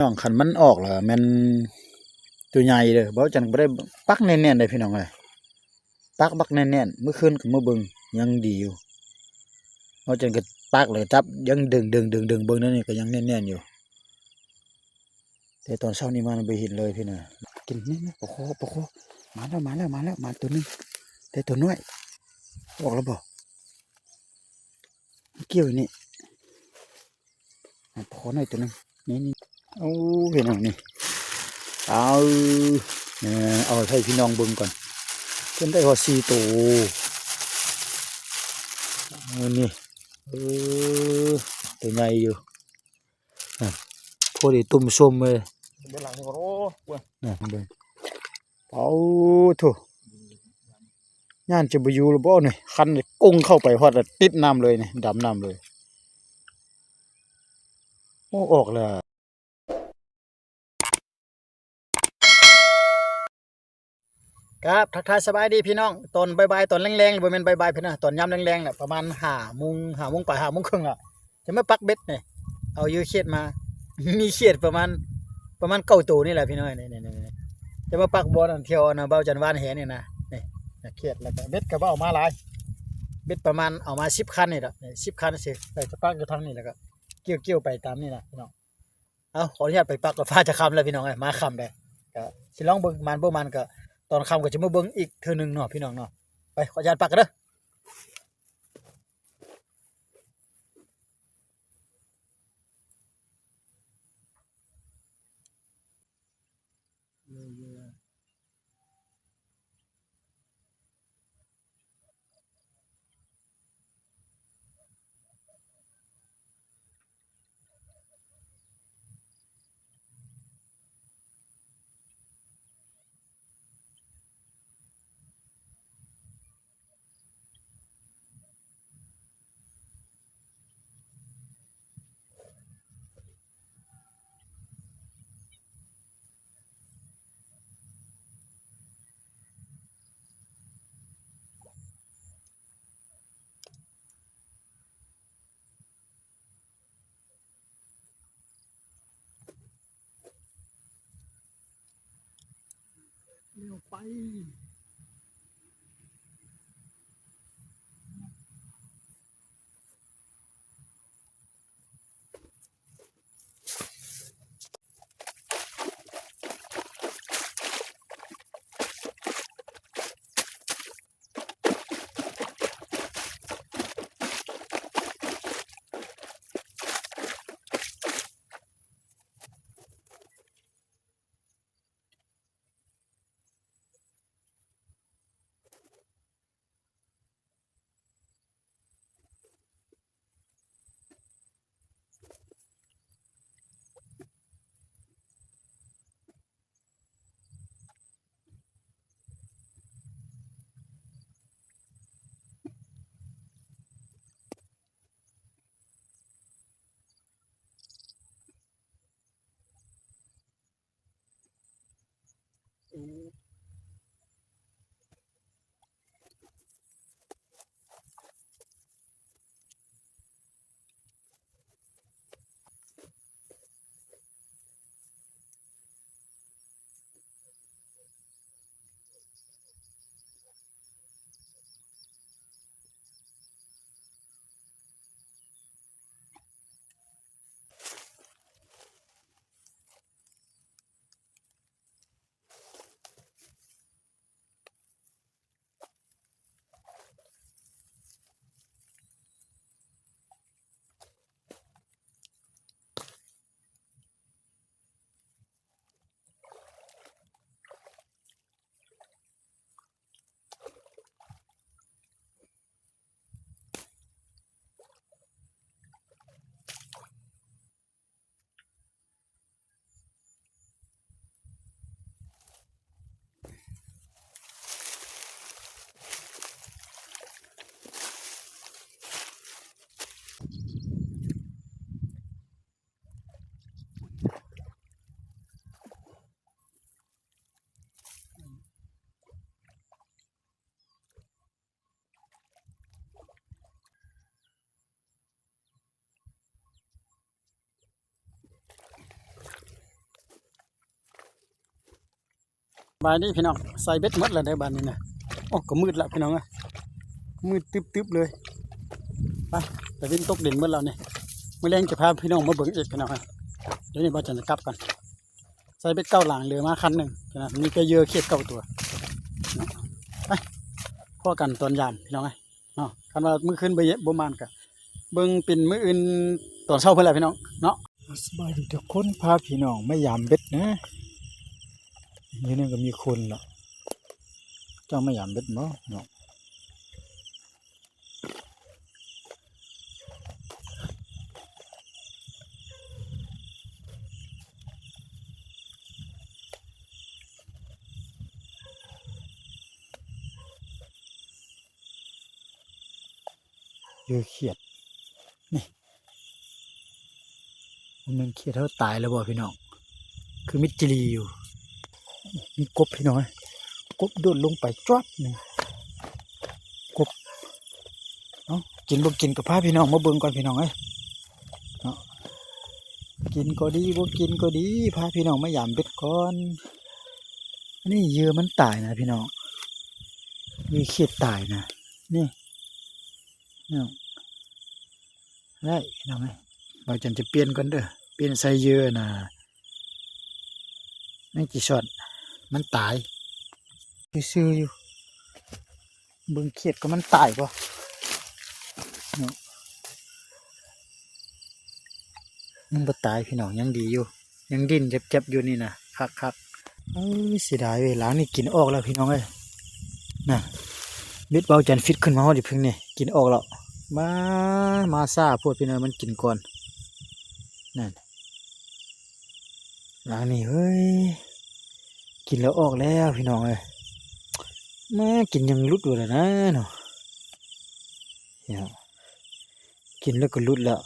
ນ້ອງ ຄັນມັນອອກລະແມ່ນຕົວໃຫຍ່ເດີ. ບ່າວຈັນບໍ່ໄດ້ປັກແໜ້ນໆເດ້ພີ່ນ້ອງເອີຍ, ປັກບັກແໜ້ນໆ. ມື້ຄືນກໍມາເບິ່ງ ຍັງດີຢູ່. ບ່າວຈັນກໍປັກແລ້ວຈັບ ຍັງດຶງໆໆ ເບິ່ງແນວນີ້ກໍຍັງແໜ້ນໆຢູ່. ແຕ່ຕອນເຊົ້ານີ້ມາບໍ່ເຫັນເລີຍພີ່ນ້ອງ. ກິນນີ້ໆ ປາຄໍ່ ປາຄໍ່ ມາແລ້ວ ມາແລ້ວ ມາແລ້ວ ມາຕົວໜຶ່ງ ແຕ່ຕົວນ້ອຍ. ອອກແລ້ວບໍ່? ກ່ຽວຢູ່ນີ້ ປາຄໍ່ນ້ອຍຕົວໜຶ່ງ ນີ້ໆ. ໂອ້ ພີ່ນ້ອງນີ້ ເອົາ ເອົາໃຫ້ພີ່ນ້ອງເບິ່ງກ່ອນ. ເພິ່ນໄດ້ຮອດສີ່ໂຕ. ເອີ ນີ້ ເອີ ຕົວໃຫຍ່ຢູ່. ອ່ະ ພໍດີຕຸ່ມສົ້ມເລີຍ. ເບິ່ງຫຼັງນີ້ກ່ອນ. ໂອ້ ນະ ເບິ່ງ ເອົາໂທ້ ຢ້ານຈະບໍ່ຢູ່ແລ້ວບໍ່ນີ້. ຄັນກົງເຂົ້າໄປຮອດ ແລ້ວຕິດນ້ຳເລີຍນີ້ ດຳນ້ຳເລີຍ. ໂອ້ ອອກແລ້ວ. ຄັບ ທັກທາຍສະບາຍດີພີ່ນ້ອງ ຕອນບ່າຍໆ ຕອນແລງໆ ບໍ່ແມ່ນບ່າຍໆ ພີ່ນ້ອງ ຕອນຍາມແລງໆ ແຫຼະ ປະມານຫ້າໂມງ ຫ້າໂມງປາຍ ຫ້າໂມງເຄິ່ງລະ ຈະມາປັກເບັດນີ້. ເອົາຢູ່ເຂດມາ ມີເຂດປະມານ ປະມານເກົ້າໂຕນີ້ແຫຼະພີ່ນ້ອງ. ນີ້ໆໆ ຈະມາປັກບ່ອນອັນ ແຖວອັນ ບ່າວຈັນຫວ່ານແຫນີ້ນະ. ນີ້ເຂດ ແລ້ວກໍເບັດກໍບໍ່ເອົາມາຫຼາຍ ເບັດປະມານເອົາມາສິບຄັນນີ້ລະ ສິບຄັນຊື່ ແລ້ວຈະປັກຢູ່ທາງນີ້ ແລ້ວກໍກ່ຽວໆ ໄປຕາມນີ້ລະພີ່ນ້ອງ. ເອົາ ຂໍອະນຸຍາດໄປປັກ ແລ້ວຟ້າຈະຄ່ຳແລ້ວພີ່ນ້ອງເອີຍ ມາຄ່ຳແລ້ວ. ກະຊິລອງເບິ່ງ ໝານບໍ່ໝານ ກະຕອນຄ່ຳກໍຈະມາເບິ່ງອີກເທື່ອໜຶ່ງເນາະພີ່ນ້ອງເນາະ. ໄປ ຂໍອະນຸຍາດປັກກັນເດີ. ແລ້ວໄປ. ສະບາຍດີພີ່ນ້ອງ ໃສ່ເບັດໝົດແລ້ວເດີບາດນີ້ນະ. ໂອ້ ກໍມືດລະພີ່ນ້ອງເອີຍ ມືດຕຶບໆເລີຍ. ໄປ ຕາເວັນຕົກດິນໝົດແລ້ວນີ້ ມື້ແລງຈະພາພີ່ນ້ອງມາເບິ່ງອີກພີ່ນ້ອງເອີຍ. ດຽວນີ້ບ່າວຈັນຈະກັບກ່ອນ ໃສ່ເບັດເກົ້າຫຼັງ ເຫຼືອມາຄັນໜຶ່ງ ມີແຕ່ເຫຍື່ອຂຽດເກົ້າຕົວເນາະ. ໄປ ພໍ້ກັນຕອນຍາມພີ່ນ້ອງເອີຍເນາະ. ຄັນວ່າມື້ຄືນບໍ່ ບໍ່ໝານກະເບິ່ງເປັນມື້ອື່ນຕອນເຊົ້າພຸ້ນແຫຼະພີ່ນ້ອງເນາະ. ສະບາຍດີທຸກຄົນ ພາພີ່ນ້ອງມາຢາມເບັດນະ. ຢູ່ນີ້ກໍມີຄົນລະ ເຈົ້າມາຢາມເບັດບໍ່ເນາະ. ເຫຍື່ອຂຽດ ນີ້ ບໍ່ແມ່ນຂຽດເຮົາຕາຍແລ້ວບໍ່ພີ່ນ້ອງ ຄືມິດຈີ່ຫຼີຢູ່. ມີກົບພີ່ນ້ອງເອີຍ ກົບໂດດລົງໄປຈວບໜຶ່ງ ກົບ. ເອົ້າ ກິນບໍ່ກິນກໍພາພີ່ນ້ອງມາເບິ່ງກ່ອນພີ່ນ້ອງເອີຍເນາະ. ກິນກໍດີ ບໍ່ກິນກໍດີ ພາພີ່ນ້ອງມາຢາມເບັດກ່ອນ. ອັນນີ້ເຫຍື່ອມັນຕາຍນະພີ່ນ້ອງ ເຫຍື່ອຂຽດຕາຍນະ ນີ້ ເນາະ. ໄດ້ພີ່ນ້ອງເອີຍ ບ່າວຈັນຈະປ່ຽນກ່ອນເດີ ປ່ຽນໃສ່ເຫຍື່ອນະ ແມງຈີ່ຊອນ ມັນຕາຍຊື່ໆຢູ່. ເບິ່ງຂຽດກໍມັນຕາຍບໍ່ເນາະ. ຍັງບໍ່ຕາຍພີ່ນ້ອງ ຍັງດີຢູ່ ຍັງດີ້ນແຈັບໆຢູ່ນີ້ນະ ຄັກໆ. ເອີຍ ເສຍດາຍເວີຍ ຫຼັງນີ້ກິນອອກແລ້ວພີ່ນ້ອງເອີຍ. ນະ ເບັດບ່າວຈັນຟິດຂຶ້ນມາຮອດອີກເພິ່ງນີ້ ກິນອອກແລ້ວ. ມາ ມາຊ້າໂພດພີ່ນ້ອງ ມັນກິນກ່ອນ. ນັ້ນ ຫຼັງນີ້ເຮີ້ຍ ກິນແລ້ວອອກແລ້ວພີ່ນ້ອງເອີຍ. ມາກິນຍັງຫຼຸດຢູ່ລະນະເນາະ. ເນາະ ກິນແລ້ວກໍຫຼຸດແລ້ວ.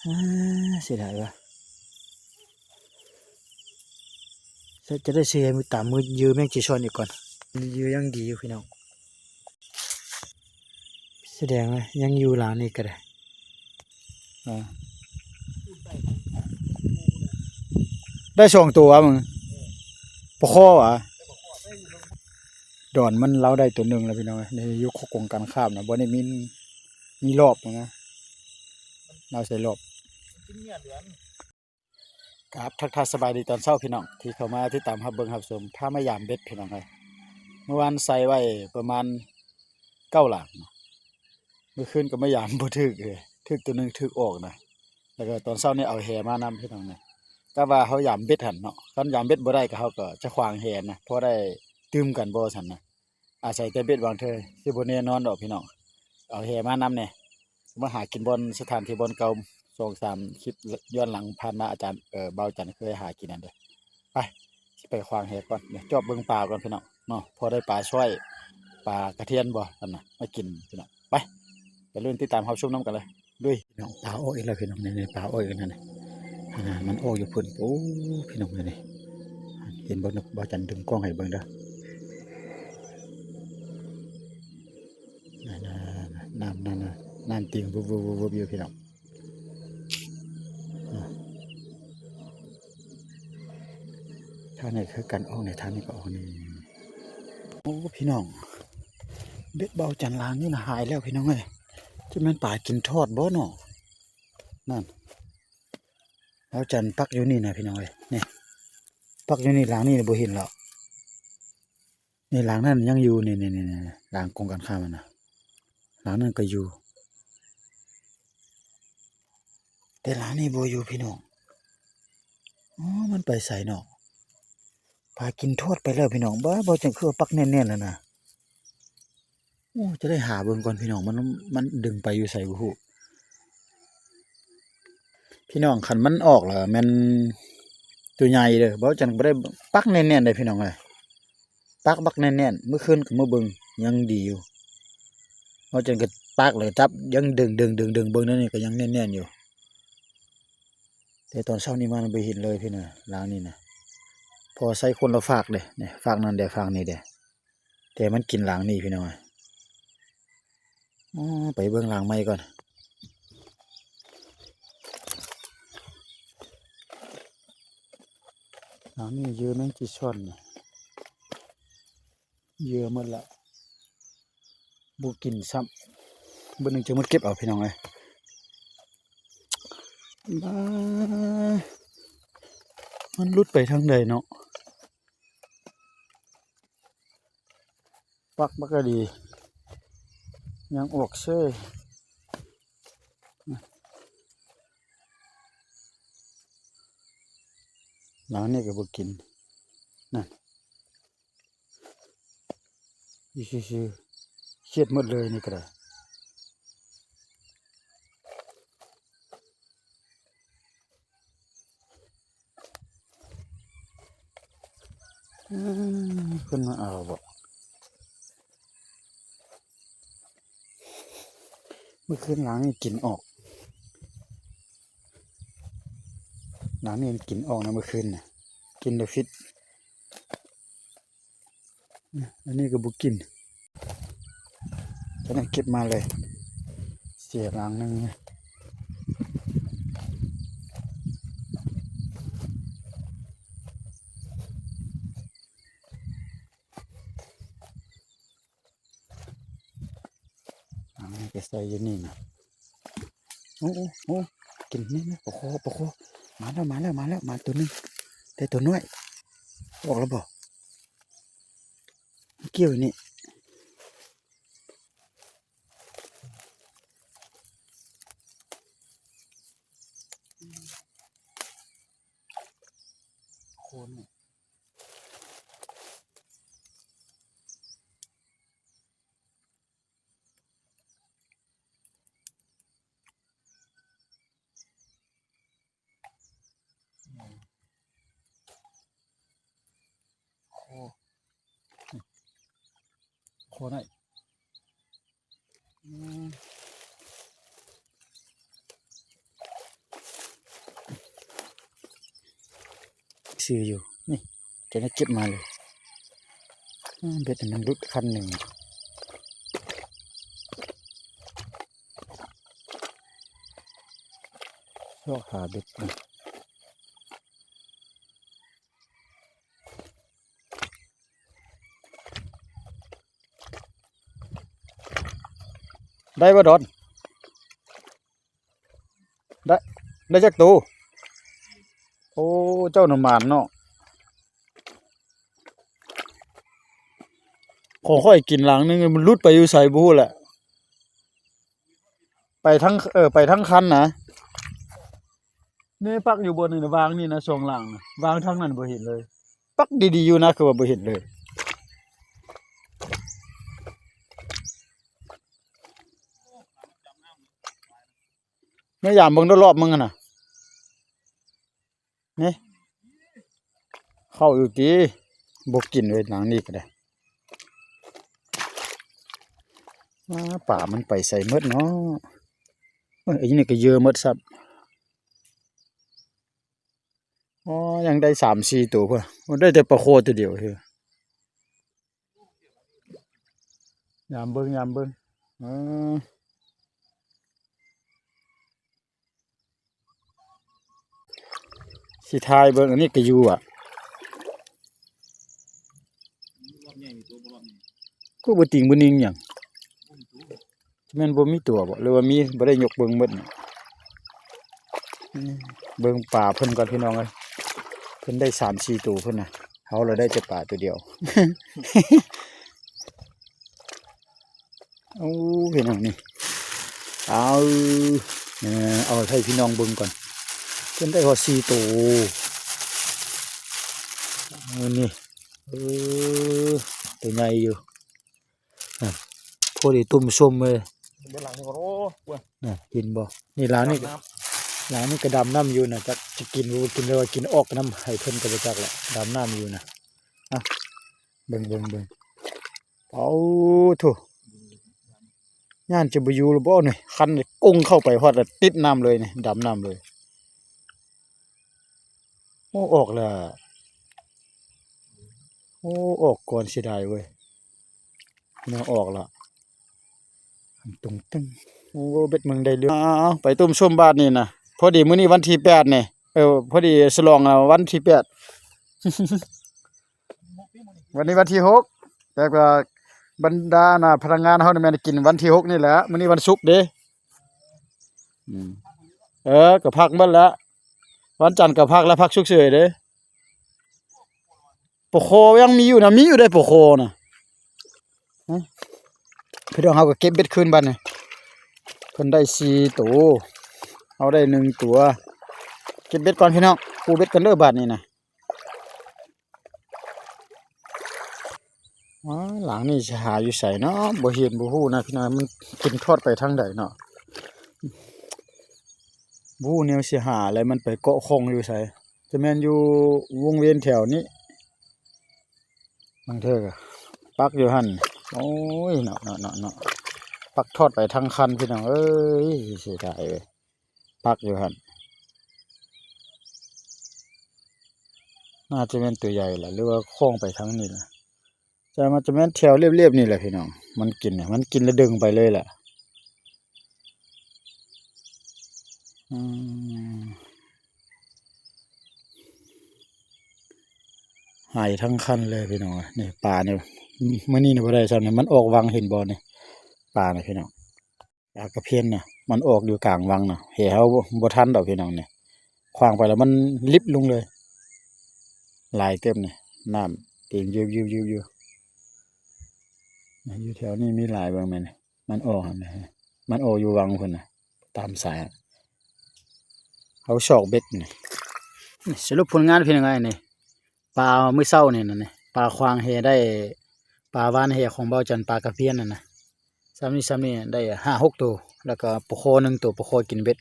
ອາ ເສຍດາຍວ່າ ຈະ ຈະໄດ້ຊື້ໃຫ້ມື້ຕາມມື້ ເຫຍື່ອແມງຈີ່ຊອນອີກກ່ອນ. ເຫຍື່ອຍັງດີຢູ່ພີ່ນ້ອງ ສະແດງວ່າຍັງຢູ່ລາວນີ້ກໍໄດ້. ອາ ໄດ້ສອງຕົວມຶງ ປາຄໍ່ຫວາ. ດອນມັນລາວໄດ້ຕົວໜຶ່ງແລ້ວພີ່ນ້ອງເອີຍ ໃນຢູ່ຂົວກົງກັນຂ້າມນະ ບໍ່ໄດ້ມີ ມີລອບນະ ລາວໃສ່ລອບ. ກາບທັກທາຍສະບາຍດີຕອນເຊົ້າພີ່ນ້ອງ ທີ່ເຂົ້າມາຕິດຕາມຮັບເບິ່ງຮັບຊົມ ພາມາຢາມເບັດພີ່ນ້ອງເອີຍ. ເມື່ອວານໃສ່ໄວ້ປະມານເກົ້າຫຼັງ ມື້ຄືນກໍມາຢາມບໍ່ຖືກເລີຍ ຖືກຕົວໜຶ່ງຖືກອອກນະ. ແລ້ວກໍຕອນເຊົ້ານີ້ເອົາແຫມານຳພີ່ນ້ອງນະ ກະວ່າເຮົາຢາມເບັດຫັ້ນເນາະ ຄັນຢາມເບັດບໍ່ໄດ້ກໍເຮົາກໍຈະຂວາງແຫນະ ພໍໄດ້ຕື່ມກັນບໍ່ຊັ້ນນະ. ອາໄສແຕ່ເບັດບາງເທື່ອຊິບໍ່ແນ່ນອນດອກພີ່ນ້ອງ ເອົາແຫມານຳແດ່ ມາຫາກິນບ່ອນສະຖານທີ່ບ່ອນເກົ່າ ສອງສາມຄລິບຍ້ອນຫຼັງຜ່ານມາ ອາຈານ ເອີ ບ່າວຈັນເຄີຍຫາກິນຫັ້ນເດ້. ໄປ ຊິໄປຂວາງແຫກ່ອນ ດຽວຈອບເບິ່ງປາກ່ອນພີ່ນ້ອງເນາະ ພໍໄດ້ປາຊ້ອຍ ປາກະທຽນບໍ່ຫັ້ນນະ ມາກິນພີ່ນ້ອງ. ໄປ ໄປລຸ້ນຕິດຕາມຮັບຊົມນຳກັນເລີຍ. ລຸຍ ພີ່ນ້ອງ ປາອອກອີກແລ້ວພີ່ນ້ອງ ນີ້ໆ ປາອອກອີກແລ້ວນີ້ ອັນນັ້ນມັນອອກຢູ່ພຸ້ນ. ໂອ້ ພີ່ນ້ອງ ນີ້ ເຫັນບໍ່ ບ່າວຈັນດຶງກ້ອງໃຫ້ເບິ່ງເດີ. ນັ້ນໆໆ ນ້ຳ ນັ້ນໆ ນ້ຳຕີງວຶບໆໆຢູ່ພີ່ນ້ອງ. ທາງນີ້ຄືກັນ ອອກນີ້ ທາງນີ້ກໍອອກນີ້. ໂອ້ ພີ່ນ້ອງ ເບັດບ່າວຈັນລາງນີ້ນະຫາຍແລ້ວພີ່ນ້ອງເອີຍ. ຈະແມ່ນປາກິນທອດບໍ່ເນາະ? ນັ້ນ ບ່າວຈັນປັກຢູ່ນີ້ນະພີ່ນ້ອງເອີຍ ນີ້ ປັກຢູ່ນີ້ ຫຼັງນີ້ບໍ່ເຫັນແລ້ວ. ນີ້ຫຼັງນັ້ນຍັງຢູ່ ນີ້ໆໆ ຫຼັງກົງກັນຂ້າມຫັ້ນນະ ຫຼັງນັ້ນກໍຢູ່ ແຕ່ຫຼັງນີ້ບໍ່ຢູ່ພີ່ນ້ອງ. ອໍ ມັນໄປໃສເນາະ? ປາກິນທອດໄປແລ້ວພີ່ນ້ອງ. ບ້າ ບໍ່ ຈັ່ງຄືວ່າປັກແໜ້ນໆແລ້ວນະ. ໂອ້ ຈະໄດ້ຫາເບິ່ງກ່ອນພີ່ນ້ອງ ມັນ ມັນດຶງໄປຢູ່ໃສບໍ່ຮູ້. ພີ່ນ້ອງ ຄັນມັນອອກແລ້ວແມ່ນຕົວໃຫຍ່ເດີ ບ່າວຈັນບໍ່ໄດ້ປັກແໜ້ນໆເດ້ພີ່ນ້ອງເອີຍ. ປັກບັກແໜ້ນໆ ມື້ຄືນກໍມາເບິ່ງຍັງດີຢູ່. ບ່າວຈັນກໍປັກແລ້ວຈັບ ຍັງດຶງໆໆ ເບິ່ງແນວນີ້ກໍຍັງແໜ້ນໆຢູ່. ແຕ່ຕອນເຊົ້ານີ້ມາບໍ່ເຫັນເລີຍພີ່ນ້ອງ ຫຼັງນີ້ນະ. ພໍໃຊ້ຄົນລະຟາກເດ້ ນີ້ ຟາກນັ້ນເດ້ ຟາກນີ້ເດ້. ແຕ່ມັນກິນຫຼັງນີ້ພີ່ນ້ອງ. ອໍ ໄປເບິ່ງຫຼັງໃໝ່ກ່ອນ. ຫຼັງນີ້ເຫຍື່ອແມງຈີຊອນນີ້ ເຫຍື່ອໝົດລະ ບໍ່ກິນຊ້ຳ. ເບິ່ງໜຶ່ງຈະມາເກັບເອົາ ພີ່ນ້ອງເອີຍ. ບາ ມັນຫຼຸດໄປທາງໃດເນາະ? ປັກມັນກະດີ ຍັງອອກເສີຍ. ຫຼັງນີ້ກະບໍ່ກິນ ນັ້ນ ຢູ່ຊື່ໆ ເຊັດໝົດເລີຍນີ້ກະໄດ້. ອືມ ເພິ່ນມາເອົາບໍ? ມື້ຄືນຫຼັງນີ້ກິນອອກ ຫຼັງນີ້ມັນກິນອອກນະ ມື້ຄືນນະ ກິນແລ້ວຟິດ. ອັນນີ້ກະບໍ່ກິນ ຈະໄດ້ເກັບມາເລີຍ ເສຍຫຼັງໜຶ່ງ. ເອົາໄປໃສ່ຢູ່ນີ້ນະ. ໂອ້ ໂອ້ ໂອ້ ກິນນີ້ນະ ປາຄໍ່ ປາຄໍ່ ມາແລ້ວ ມາແລ້ວ ມາແລ້ວ ມາໂຕໜຶ່ງ ໄດ້ໂຕນ້ອຍ ອອກແລ້ວບໍ? ກ່ຽວນີ້ ໂຄນນີ້. ໂອ້ ໂຄນໄດ້ ອືມ. ຊື່ຢູ່ ນີ້ ຈະໄດ້ເກັບມາເລີຍ. ອືມ ເບັດໃຫ້ມັນຫຼຸດຄັນໜຶ່ງ ຊອກຫາເບັດ. ໄດ້ບໍ່ດອນ? ໄດ້ ໄດ້ຈັກໂຕ? ໂອ້ ເຈົ້ານະໝານເນາະ ຂອງຂ້ອຍກິນຫຼັງໜຶ່ງ ມັນຫຼຸດໄປຢູ່ໃສບໍ່ຮູ້ແຫຼະ ໄປທາງ ເອີ ໄປທາງຄັນນະ. ນີ້ປັກຢູ່ບ່ອນນີ້ນະ ວາງນີ້ນະ ສອງຫຼັງນະ ວາງທາງນັ້ນບໍ່ເຫັນເລີຍ ປັກດີໆຢູ່ນະ ຄືວ່າບໍ່ເຫັນເລີຍ. ມາຢາມເບິ່ງໂດລອບເບິ່ງຫັ້ນນະ ນີ້ ເຂົ້າຢູ່ຕິ ບໍ່ກິນເວີຍ ຫຼັງນີ້ກະໄດ້. ອາ ປາມັນໄປໃສໝົດເນາະ? ເອີ ອັນນີ້ກະເຫຍື່ອໝົດຊ້ຳ. ອໍ ຍັງໄດ້ສາມສີ່ໂຕພຸ້ນ ໂອ້ ໄດ້ແຕ່ປາຄໍ່ໂຕດຽວ. ຍາມເບິ່ງ ຍາມເບິ່ງ ເອີ ຊິຖ່າຍເບິ່ງ ອັນນີ້ກະຢູ່ອະ ຄືບໍ່ຕິງບໍ່ນິງຫຍັງ. ແມ່ນບໍ່ມີຕົວບໍ ຫຼືວ່າມີ ບໍ່ໄດ້ຍົກເບິ່ງໝົດນີ້. ເບິ່ງປາເພິ່ນກ່ອນພີ່ນ້ອງເອີຍ ເພິ່ນໄດ້ສາມສີ່ໂຕເພິ່ນນະ ເຮົາລະໄດ້ແຕ່ປາໂຕດຽວ. ໂອ້ ພີ່ນ້ອງນີ້ ເອົາ ເອີ ເອົາໃຫ້ພີ່ນ້ອງເບິ່ງກ່ອນ ເພິ່ນໄດ້ຮອດສີ່ໂຕ ນີ້ ເອີ ໂຕໃຫຍ່ຢູ່. ອ່ະ ພໍດີຕົ້ມສົ້ມເລີຍ ເບິ່ງຫຼັງນີ້ກ່ອນ ໂອ້ ນະ ເຫັນບໍ່? ນີ້ຫຼັງນີ້ ດຳນ້ຳ ຫຼັງນີ້ກະດຳນ້ຳຢູ່ນະ ຈັກຊິກິນບໍ່ກິນ ຫຼືວ່າກິນອອກນຳໃຫ້ເພິ່ນກະບໍ່ຈັກແຫຼະ ດຳນ້ຳຢູ່ນະ. ອ່ະ ເບິ່ງ ເບິ່ງ ເບິ່ງ ເອົາ ໂທ້ ຢ້ານຈະບໍ່ຢູ່ລະບໍນີ້ ຄັນກົງເຂົ້າໄປຮອດລະຕິດນ້ຳເລີຍນີ້ ດຳນ້ຳເລີຍ. ໂອ້ ອອກແລ້ວ ໂອ້ ອອກກ່ອນ ເສຍດາຍເວີຍ ແນວອອກລະ ຕົງຕຶງ ໂອ້ ເບັດເມືອງໄດ້ເລື່ອງ. ເອົາ ໄປຕົ້ມສົ້ມບາດນີ້ນະ ພໍດີມື້ນີ້ວັນທີແປດນີ້ ເອີ ພໍດີສະຫຼອງ ອາ ວັນທີແປດ ວັນນີ້ວັນທີຫົກ ແຕ່ວ່າບັນດານະພະນັກງານເຮົານີ້ແມ່ນໄດ້ກິນວັນທີຫົກນີ້ແຫຼະ. ມື້ນີ້ວັນສຸກເດ້. ອືມ ເອີ ກໍພັກເບິດແຫຼະ. ວັນຈັນກໍພັກແລ້ວ ພັກສຸກເສີຍເດ້. ປາຄໍຍັງມີຢູ່ນະ ມີຢູ່ເດ້ປາຄໍນະ. ຮະ ພີ່ນ້ອງ ເຮົາກໍເກັບເບັດຄືນບາດນີ້. ເພິ່ນໄດ້ສີ່ໂຕ ເຮົາໄດ້ໜຶ່ງຕົວ. ເກັບເບັດກ່ອນພີ່ນ້ອງ ປູເບັດກັນເດີບາດນີ້ນະ. ອ້າ ຫຼັງນີ້ຊິຫາຢູ່ໃສເນາະ ບໍ່ເຫັນບໍ່ຮູ້ນະພີ່ນ້ອງ ມັນເປັນທອດໄປທາງໃດເນາະ ບໍ່ຮູ້ແນວຊິຫາແລ້ວ ມັນໄປເກາະຂ້ອງຢູ່ໃສ ຈະແມ່ນຢູ່ວົງເວນແຖວນີ້ ບາງເທື່ອກໍປັກຢູ່ຫັ້ນ. ໂອ້ຍ ເນາະ ເນາະ ເນາະ ເນາະ ປັກທອດໄປທາງຄັນ ພີ່ນ້ອງເອີຍ ເສຍດາຍເວີຍ. ປັກຢູ່ຫັ້ນ ໜ້າຈະແມ່ນຕົວໃຫຍ່ລະ ຫຼືວ່າຄ້ອງໄປທາງນີ້ລະ. ຈະ ມັນຈະແມ່ນແຖວລຽບໆນີ້ແຫຼະພີ່ນ້ອງ ມັນກິນ ມັນກິນແລ້ວດຶງໄປເລີຍລະ. ອືມ ຫາຍທັງຄັນເລີຍພີ່ນ້ອງ. ນີ້ປານີ້ ມື້ນີ້ນະບໍ່ໄດ້ຊ້ຳນີ້ ມັນອອກວັງ ເຫັນບໍ່ນີ້ ປານີ້ພີ່ນ້ອງ. ປາກະພຽນນະ ມັນອອກຢູ່ກາງວັງນະ ແຫເຮົາບໍ່ ບໍ່ທັນດອກພີ່ນ້ອງນີ້ ຂວ້າງໄປແລ້ວມັນລິບລົງເລີຍ. ຫຼາຍເຕີບນີ້ ນ້ຳຕີນຍືບໆໆຢູ່. ຢູ່ແຖວນີ້ມີຫຼາຍເບິ່ງແມ່ນ ມັນອອກຫັ້ນນະ ມັນອອກຢູ່ວັງພຸ້ນນະ ຕາມສາຍ. ເຮົາຊອກເບັດນີ້ ນີ້ ສະຫຼຸບຜົນງານເປັນຈັ່ງໃດນີ້. ປາມື້ເຊົ້ານີ້ນະນີ້ ປາຂວ້າງແຫໄດ້ ປາຫວ່ານແຫຂອງເບົາຈັນ ປາກະພຽນຫັ້ນນະ ສ່ຳນີ້ ສ່ຳນີ້ໄດ້ຫ້າຫົກໂຕ ແລ້ວກໍປາຄໍໜຶ່ງໂຕ ປາຄໍກິນເບັດ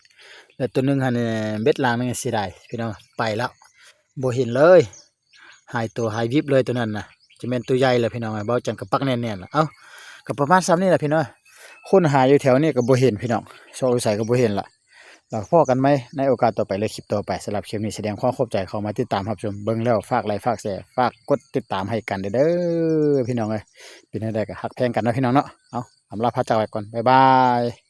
ແລ້ວໂຕໜຶ່ງຫັ້ນ ເບັດລາງໜຶ່ງເສຍດາຍພີ່ນ້ອງ ໄປແລ້ວ ບໍ່ເຫັນເລີຍ ຫາຍໂຕຫາຍວິບເລີຍໂຕນັ້ນນະ. ຈະແມ່ນໂຕໃຫຍ່ລະພີ່ນ້ອງ ເບົາຈັນກໍປັກແໜ້ນໆລະ. ເອົ້າ ກໍປະມານສ່ຳນີ້ລະພີ່ນ້ອງ ຄົ້ນຫາຢູ່ແຖວນີ້ກໍບໍ່ເຫັນພີ່ນ້ອງ ຊອກຢູ່ໃສກໍບໍ່ເຫັນລະ. ແລ້ວພໍ້ກັນໃໝ່ໃນໂອກາດຕໍ່ໄປ ຫຼື ຄລິບຕໍ່ໄປ. ສຳລັບຄລິບນີ້ສະແດງຄວາມຂອບໃຈເຂົ້າມາຕິດຕາມຮັບຊົມເບິ່ງແລ້ວ ຝາກໄລຄ໌ ຝາກແຊ ຝາກກົດຕິດຕາມໃຫ້ກັນເດີພີ່ນ້ອງເອີຍ. ເປັນແນວໃດກໍຮັກແພງກັນເນາະພີ່ນ້ອງເນາະ. ເອົາ ອຳລາພາຈາກໄວ້ກ່ອນ ບາຍບາຍ.